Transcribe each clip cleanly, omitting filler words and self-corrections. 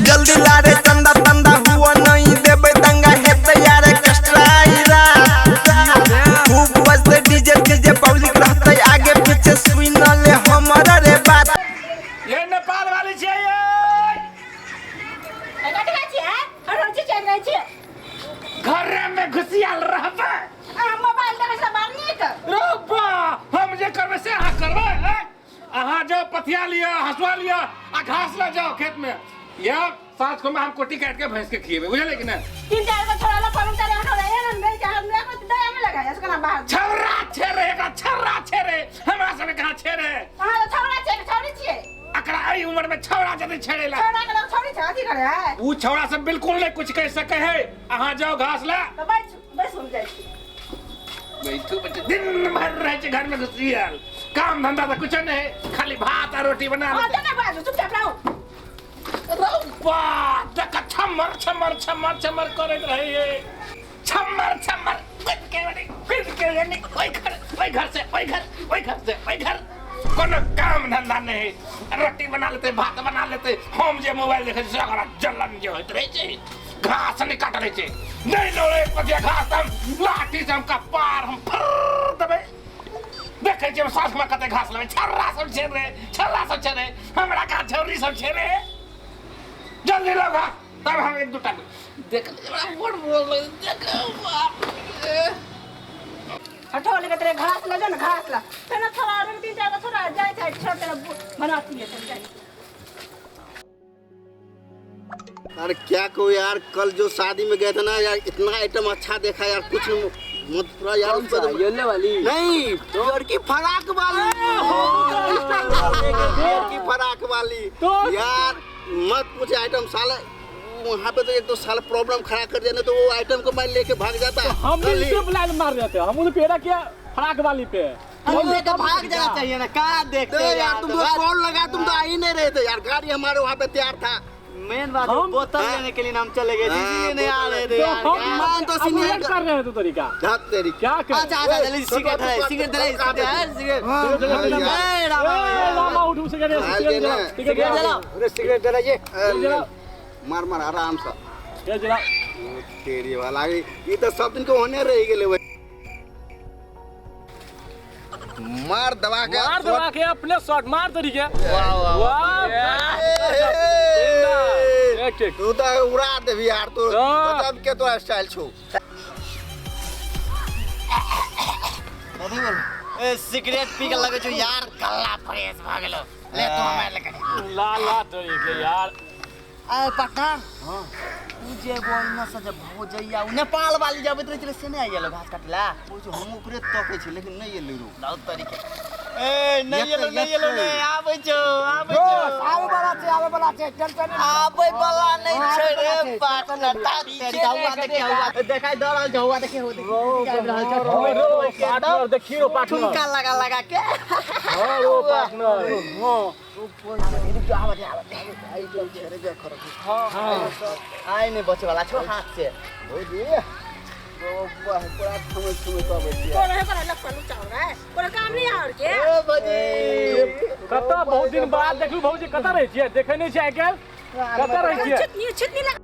जल्दी लारे चंदा तंदा हुआ नहीं देबै दंगा हेतै यार ऑर्केस्ट्रा खूब बजतै डीजे तीजे पब्लिक रहतै आगे पीछे सुन ले हमर रे बात। ये नेपाल वाली छियै ये। कटका छियै हर रोज चलि रहै छियै। घरे में घुसियाल रहबै। अहाँ मोबाइल देखै से बड़ नीक। रो बा, हम जे करबै से अहाँ करबै हैं? अहाँ जाओ पथिया लिअ हसुआ लिअ आ घास लऽ जाओ खेत में। या साँझ को में हम कुट्टी काट के भैंस के खिएबै, बुझलियै कि नहि? तीन चार गो छोड़ा ला पलंग तर हटो रहे ना नहीं चाहे हमरा को दया में लगा इसको ना बाहर। छौरा छे रे, एकरा छौरा छे रे, हमरा सब कहाँ छे रे? अहाँ तो छौड़ा छे छौड़ी छियै। एकरा एहि उम्र में छौरा जदि छेड़ेला। छौड़ा के लोग छौड़ी छे अथी करे है। उ छौड़ा सब बिल्कुल नहीं कुछ कह सके है। अहाँ जाओ घास ला। तो बैठ बैठ हम जाइ छी। बैठू बैठू दिन भर रहे छे घर में घुसियल, काम धंधा तो कुछ नहीं, खाली भात आ रोटी बना हां लेते। तो ना बाजू चुपचाप रहो। रौबा देख छमर छमर छमर छमर करैत रहे है। छमर छमर कूद के बनी कूद के बनी ओइ घर ओइ घर से ओइ घर ओइ घर से ओइ घर। कोनो काम धंधा नहीं, रोटी बना लेते भात बना लेते। हम जे मोबाइल देखे छी ओकरा जलन जे होइत रहे छै, घास नहीं काट रहे छै, नहीं लोड़े पतिया घास हम लाठी से हम कपार हम फर देबै। देखे छी हम सास में कते घास लेबै, छर्रा सब छे रे, छर्रा सब छे रे, हमरा कहाँ छौरी सब छे रे। जल्दी लो घास तब हम एक दूटा देख ले, हमरा बड़ बोल लगे, देख बाप रे। हटो लेके तेरे घास लगा ना घास ला तेना छोड़ा रे तीन चार छोड़ा जाय जाय छोड़ तेरा बनाती है चल जाय। अरे क्या कहूँ यार, कल जो शादी में गए थे ना यार, इतना आइटम अच्छा देखा यार, कुछ मत पूरा यार। कौन सा? येले वाली? नहीं, लड़की फराक वाली, लड़की फराक वाली यार मत पूछे आइटम साले। वहाँ पे तो एक तो साला प्रॉब्लम खड़ा कर दिया, नहीं तो वो आइटम को मैं लेके भाग जाता। तो हम भी कल ही। इसे प्लान मार रहे थे, हम उन्हें पेड़ा किया फराक वाली पे। हम लेके भाग जाना चाहिए ना, का देखते तो यार यार तुम तो कॉल लगा, तुम तो आ ही नहीं रहे थे यार, गाड़ी हमारे वहाँ पे तैयार था। मेन बात हम- बोतल हाँ। लेने के लिए हम चले गए थे, हाँ, इसीलिए नहीं आ रहे थे तो यार। हम क्या? मान तो अब सीनियर वेट कर रहे हैं तो तरीका धत तेरी। क्या कर? अच्छा अच्छा जल्दी सिगरेट है, सिगरेट दे, सिगरेट सिगरेट। हाँ, ए रामा ए, रामा उठू सिगरेट हाँ, सिगरेट देना। जलाओ, सिगरेट जलाओ, अरे सिगरेट जलाइए। जलाओ। मार मार आराम से। सिगरेट जलाओ। ओ, तेरी वाला ये तो सब दिन को होने रह गेले भाई। मार दबा के मार दबा के अपने शॉट मार तरीके। वाह वाह वाह ए, ठीक ठीक। तू तो उड़ा देबी यार, तू हाँ। गजब के तो स्टाइल छो। ए सिगरेट पी के लगे छो यार, गला फ्रेश भ गेलो। ले तू हमारे लगे। ला ला तरीके यार। ए पार्टनर, हां उ जे बोलना से जे भौजैया उ नेपाल वाली जाबत रहे छले से नहीं आइलो घास काटला। ओ जो हम ऊपरे तकै छी लेकिन नहीं एलै रो। बहुत तरीके। ए नहीं एलो नहीं एलो नहीं आबै छो आबै छो। आबै वाला छै, आबै वाला छै, टेंशन नहीं। आबै वाला नहीं छै रे पार्टनर। तेरी हुआ देखे हुआ देखाई द रहल छौ, हुआ देखे हो देखे आबि रहल छौ। रो पार्टनर देखियो पार्टनर। ठुमका लगा लगा के। हां रो पार्टनर। हां आइ नहीं बचे वाला छो हाथ से। भौजी ओ वाह पूरा थमे थमे तबै छी। कोन है कोन लग पलू चाव रे, कोन काम नहीं और के। ए भौजी कत बहुत दिन बाद देखलु भौजी, कत रहै छियै? देखै नहीं छियै आइ काल्हि, कत रहै छियै? छितनी छितनी लग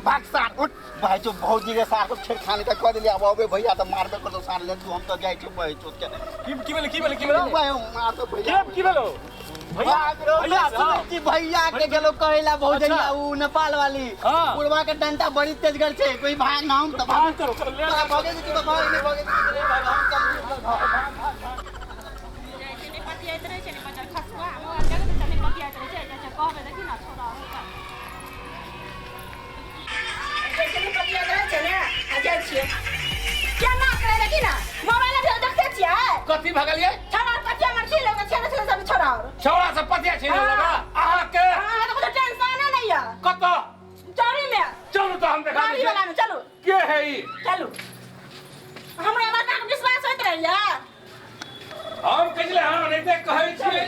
भाग सार उठ भाई जो भौजी के सार को छेड़खानी त क देली। अब अबे भैया त मारबे करतो सार, ले तू हम त जाइ छी भाई चोत के। की की भेल की भेल की भेल भाई मार तो भैया। की भेल भैया? भैया सुनै छी भैया के गेलो कहेला भौजैया अच्छा। उ नेपाल वाली हाँ। पुरवा के डंडा बड़ी तेजगर छै, कोई भाग ना हम त भाग करो करो ले तोरा भगे छी त भाग नहीं भगे छी त नहीं भाग, हम चल जाइ छै नहीं पतियाइत रहै छै, नहीं बचल खसुआ मोबाइल देखैत छै, नहीं पतियाइत रहै छै, जाइ छै कहबै देखी ना छोड़ा होता। जाइ छै नहीं पतियाइत रहै छै ने, आ जाइ छियै केना करे देखी ना मोबाइल देखते छियै। कथी भगलियै? छोड़ा पतिया मर छी लोग छेड़े छेड़े सब छोड़ा और छौड़ा सब पतिया छीन लेलक अहाँ के। हां तो कुछ टेंशन नहीं है। कत चौरी में चलू तो हम देखा गाड़ी वाला में चलू। के है ई? चलू हमरा बात पर विश्वास होइत रहैया। हम कहले हम नहीं ते कहै छियै।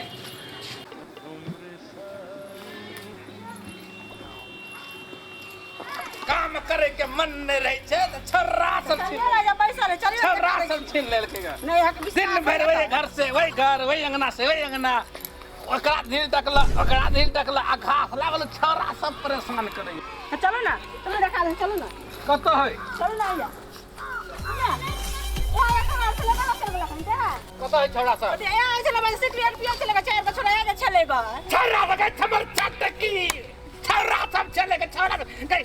काम करे के मन नहीं रहे छै त छर्रा सब छीन चलिए राजा पैसा रे चलिए छर्रा सब छीन लेलकै। नहीं हक विश्वास दिन भर वही घर से वही घर, वही अंगना से वही अंगना। ओकरा ढील तकला ओकरा ढील तकला आ घास लागल छौड़ा सब परेशान करैया। हाँ, चलो ना तुम्हें देखा दे, चलो ना। कतऽ है? चलो ना भैया। भैया, ए, एक बार चले गा, चले गा, हम कतऽ है छौड़ा सब? ए आ चले बस सिगरेट पियो चले गा, चार बछड़ा आ चले गा। छौड़ा सब छमर चटकी छौड़ा सब चले गे छौड़ा गई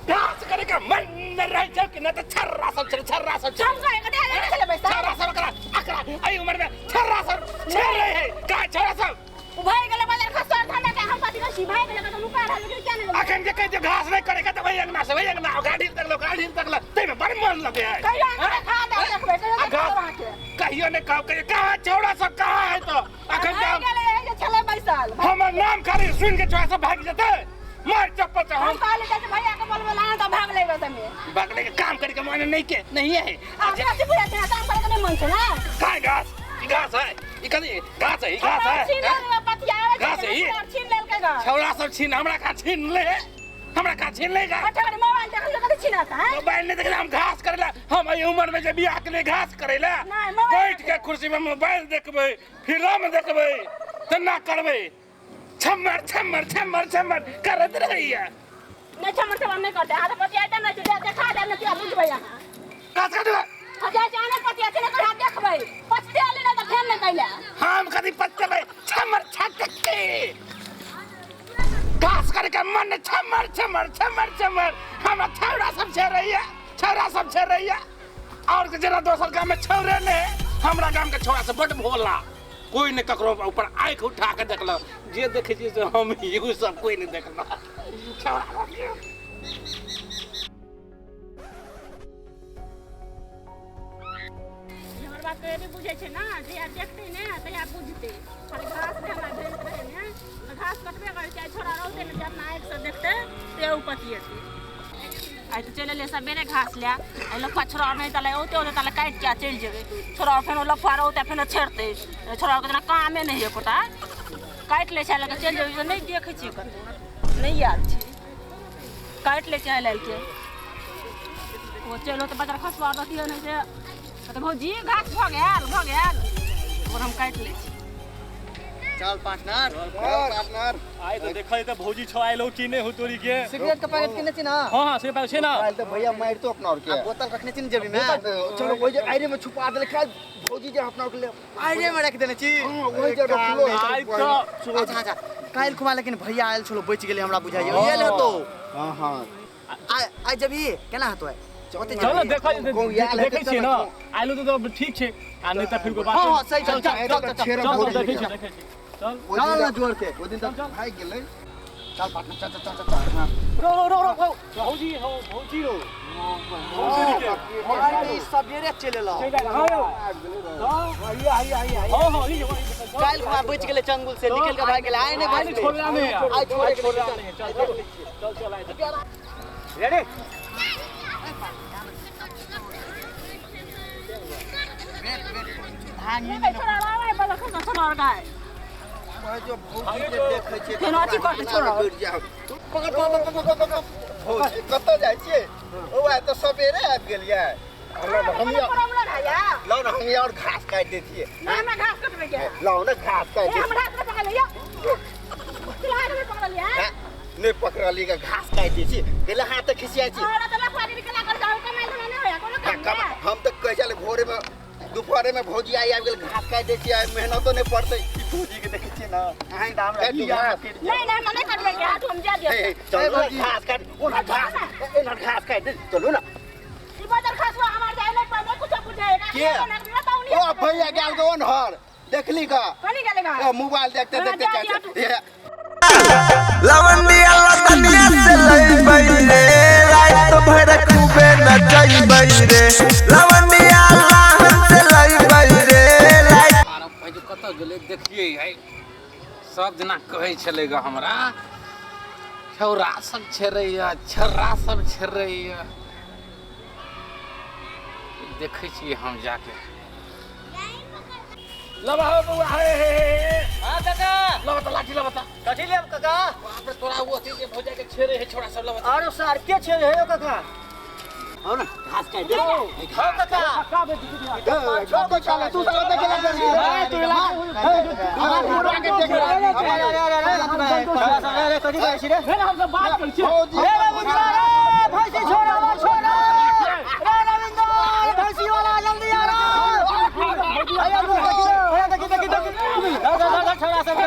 घास करे के मन न रह जाओ कि न त छर्रा सब चले छर्रा सब चले। हम का एक दे चले बस छौड़ा सब करा अकरा एई उम्र में छर्रा सब छेड़ रहे है का छौड़ा सब भाई गेले बाजार खसर ठंडा के हम पाती कसी भाई गेले तो नुका रहल लेकिन क्या नहीं। अखन जे कहै छै घास नहीं करे के त वही अंगना से वही अंगना ओकरा ढील तकलो ओकरा ढील तकलो तै में बड़ मन लगे है। कहियो अंगना खा दे देखबै कहियो आ घास देखबै अहाँके। कहियो ने कहू कहियो कहाँ छौड़ा सब कहाँ है तो अखन भाई त गेले ए जे छले बैसल। हमर नाम खाली सुन के छौड़ा सब भागि जेतै मार चप्पल से हम हम कहले जे भैया के बोलबे लाना त भाग लेबे तमे। भागने के काम करे के मन नहीं के नहीं है। आ कथी बुझा छै काम करे के नहीं मन छै ना। का घास ई घास है ई कथी घास है ई घास है छीन लेलकै पतिया घास है ई। छीन लेलकै गा। छौड़ा सब छीन हमरा का छीन ले हमरा का छीन लेगा। अच्छा मोबाइल देखल कथी छीनत है? मोबाइल नहीं देखला हम घास करेला हम एहि उम्र में जे बियाह के लिए घास करेला नहीं, मोबाइल बैठ के कुर्सी में मोबाइल देखबै फिल्म देखबै त ना करबै छम्मर छम्मर छम्मर छम्मर करत रहैया। नहीं छम्मर छम्मर नहीं करते हाथ पतिया दे नहीं दे देखा दे नहीं क्या बुझबै अहाँ। घास काटबै जा जाने पतिया छै ने हाथ देखबै पछते आले ना त फेन नहीं कैला। हम कथी पछतेबै छम्मर छटके घास करके मन छम्मर छम्मर छम्मर छम्मर हमरा छौड़ा सब छे रहैया छौड़ा सब छे रहैया और के जेना दोसर गाम में छौड़े ने हमरा गाम के छौड़ा सब बड भोला कोई ने ककरो ऊपर आँख उठा के देखलक जे देखे छियै से हम ही उ सब कोई नहीं देखलक छौड़ा सब। हमर बात के भी बुझै छै ना जहिया देखतै ने तहिया बुझतै। खाली घास ने हमरा भेजैत रहै ने घास कटबे करै छै छोड़ा रहतै ने जब आँखि से देखतै ते उ पतियेतै। आइ तऽ चलि एलियै सबेरे घास लए आ लफुआ छोड़ा नहि तले औते औते तले काटि के चलि जेबै छोड़ा फेनो लफुआ रहतै फेनो छेड़तै छोड़ा के जेना कामे नहि एकोटा काटि लै छै लए चलि जेबै नहि देखै छियै कतौ नहि आयल छै काटि लै छै आइ के ओ चलि तऽ बाजार खसुआ रहतियै नहि से तऽ भौजी घास भऽ गेल ओकर हम काटि लै छी। चल पार्टनर पार्टनर आइ तऽ देखै तऽ भौजी छौ आइलो कि नहि हो तोरी के। सिगरेट के पैकेट किने छी ना? हां हां सिगरेट पैकेट छै ना। काल्हि तऽ भैया मारितो अपना और के आ बोतल रखने छी ने जेबी में? चलो वही जे आइरे में छुपा देले काल्हि भौजी जे अपना और के ले आइरे में रख देने छी। हां वही जे रखलो आइ तऽ अच्छा अच्छा काल्हि खुमा लेकिन भैया आयल छलो बचि गेलै हमरा बुझाइया ये ले तो। हां हां आइ आइ जबी केना हतो आइ? ओते चल जबी। देखै देखै छियै ना आइलो तऽ ठीक छै आ नहि तऽ फिर कोई बात। हां हां सही चल चल चल चल चल देखै छी देखै छी चल चल ना जोर के ओहि दिन तऽ भागि गेलै। चल पार्टनर चल चल चल चल। रो रो रो रो भौजी हो भौजी हो अरे सबेरे चलि एलौ। हां यौ हां हां ई काल्हि खुमा बचि गेलै चंगुल से निकल के भागि गेलै आइ नहि आइ बचलै। छोड़ला नहि आइ छोड़े के छोड़ला नहि चल चल चल चल आइ रेडी नहीं छोड़ा आवे बला खसा छोड़ा गाय जो भौजी के देखै छियै फेर अथी करतै छोड़ा। पकड़ पकड़ पकड़ पकड़ भौजी कतऽ जाइ छियै? ओ आइ तऽ सबेरे आबि गेलियै। लाउ ना हम और घास काटि दै छियै। नहीं हमरा घास कटबै के लाउ ना घास काटि ए हमरा हाथ में पकड़ लिया चल हाथ में पकड़ लिया। नहीं पकड़लियै के घास काटि दै छी गेलै हाथ तऽ खिसियाइ छी। हमरा तऽ लफुआ दीदी केना कर जाउ कमाइ धमाइ नहि होया कोनो काम नहि। हम तऽ कहै छलै भोरे में दोपहरे में भौजी आइ आबि गेल घास काटि दै छियै आइ मेहनतो नहि पड़तै। ई भौजी के देखै छियै ना काटि घास। नहीं नहीं हमरा नहीं कटबै के हाथ हम जा दियौ। चलू ना घास काटि ओना घास एना घास काटि दे चलू ना। ई बाजार खसुआ हमार जाय नहीं पर कुछ बुझाएगा के? ओ भैया गेल के ओनहर देखली का कनी गेलै गा मोबाइल देखते देखते चाचा लवंडिया लदनिया से लइबै रे रात भर खूबे नचैबै रे लवंडिया लाहन से लइबै रे रात। आर भाई जो कतऽ गेलै देखियै आइ सब दिना कहै छलै ग हमरा छौड़ा सब छेड़ैया छर्रा सब छेड़ैया देखै छियै हम जाके। लबा हो बउआ हे हे हे हां काका लबा त लाठी लबा त कथी लेब काका? बाप रे तोरा ओ अथी के भौजाई के छेड़े है छौड़ा सब लबा। अरे सर के छेड़े है काका? हो ना घास काट दे। हो काका का बेटी तू साला देखे लग रही तू ला हमार पूरा के देख रहा है। अरे अरे अरे अरे छोरा सब रे कथि कहै छी रे? हम सब बात करै छी। ए बाबूजी रे भैंसी छोड़ा हमर छोड़ा रे रविंदर भैंसी वाला जल्दी आ रे। भैया भैया देखी देखी देखी धर धर धर छोड़ा सब।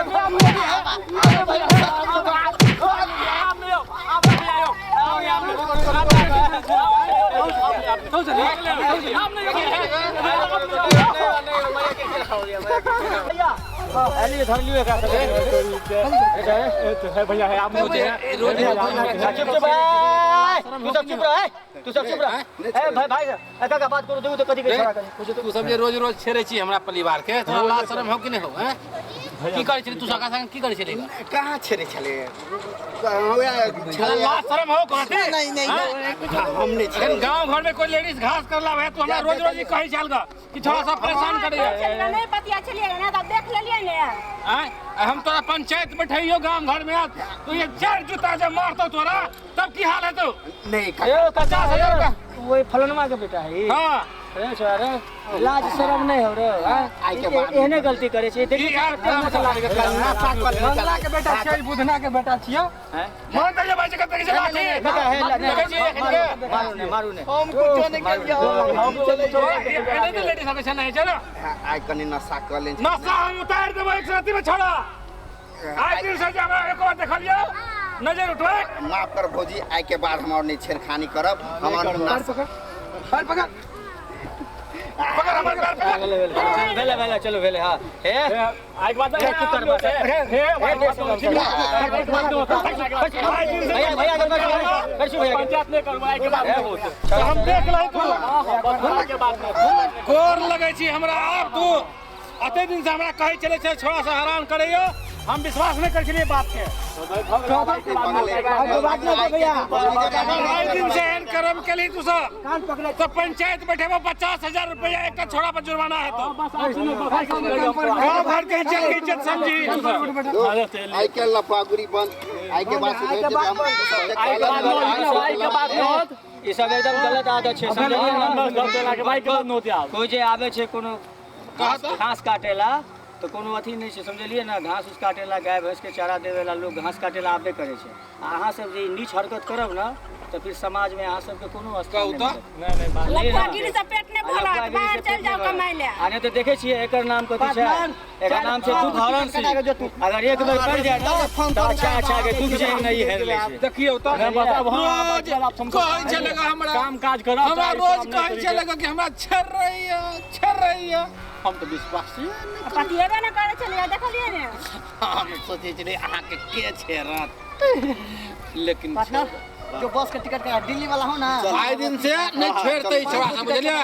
भैया है आप मुझे चुप रह तू सब चुप रह। ए भाई भाई काका बात करू देखू तो कथि के छोड़ा कनी। तू सब जे रोज रोज छेड़ै छी हमरा परिवार के तोरा लाज शरम हो कि नहीं हो? हैं की करै छली तू सका संग की करै छली? कहां छेड़ै छले? लाज शरम हो कहते? नहीं नहीं हम नहीं छेड़े। गांव घर में कोई लेडीज घास करला है तो हमरा रोज रोज कहै छल ग कि थोड़ा सा परेशान करैया। नहीं पतिया छलिए ना तब देख लेलिए ने। आय हम तोरा पंचायत बैठैयो गांव घर में तू ये चार जूता जे मारतो तोरा तब की हाल है तो? नहीं 50,000 का वही फलनवा के बेटा है। हां रे छोरा रे लाज शरम नहीं हो रे। एहने गलती करे छी देखी यार फलना के बेटा छियै बुधना के बेटा छियै। मान त जे भाई कते के लाठी देखै छी मारू ने मारू ने हम कुछो नहीं करियो हम चले एने त लेडीज सब छै नहीं चलो। आइ कनी नशा क ले नशा हम उतार देबो एक राति में छोड़ा। आइ दिन से हमरा एक बार देखलियो नजर उठबै। माफ कर भौजी आइ के बाद हम और नहीं छेड़खानी करब। हमर पकड़ पकड़ पकड़ हमर पैर पकड़। भेले भेले चलो भेले। हां हे आई के बाद हे भैया भैया कर भैया पंचायत नहीं करबो आई के बाद हम देख लै तू के बात गोर लगै छी हमरा। आब तू अते दिन से हमरा कहै चले छै छोड़ा से हरान करैयो हम विश्वास नहीं करै छलियै बात के। आइ दिन से एहन करम केली तू सब तो पंचायत बैठेबो 50,000 रुपया एक छोड़ा पर जुर्माना है तो गांव भर के इज्जत के इज्जत समझी। आई के लपागुरी बंद आई के बाद सुधर जेबै हम। आई के बाद नोत ई सब एकदम गलत आदत छै समझलियै ना? कोई जे आबै छै कोनो घास काटेला तो कोनो अथी नहीं छै समझलियै ना? घास उस काटेला गाय भैंस के चारा देवेला लोग घास काटेला आबे करै छै। आ अहाँ सब जे नीच हरकत करब ना तो फिर समाज में अहाँ सबके कोनो स्थान नहीं मिलत। लफुआगिरी से पेट नहीं भरत बाहर चल जाओ कमाइ ले। आ नहीं तो देखे छियै एकर नाम कथी छै? एकर नाम छै दुख हरण सिंह। अगर एक बेर पड़ जाए ना तो अच्छा अच्छा के दुख जे नहीं हेर लै छै। देखियौ त रोज कहै छै लगा हमरा काम काज करब हमरा रोज कहै छै लगा कि हमरा छेड़ रही है छेड़ रही है। हम तो विश्वास ही नहीं पतिएबे ना करै छलियै देखलियै ने। हम सोचै छलियै अहाँके के छेड़त लेकिन जो बस के टिकट का दिल्ली वाला हो ना आइ दिन से नहीं छेड़ते छोड़ा सब बुझलियै।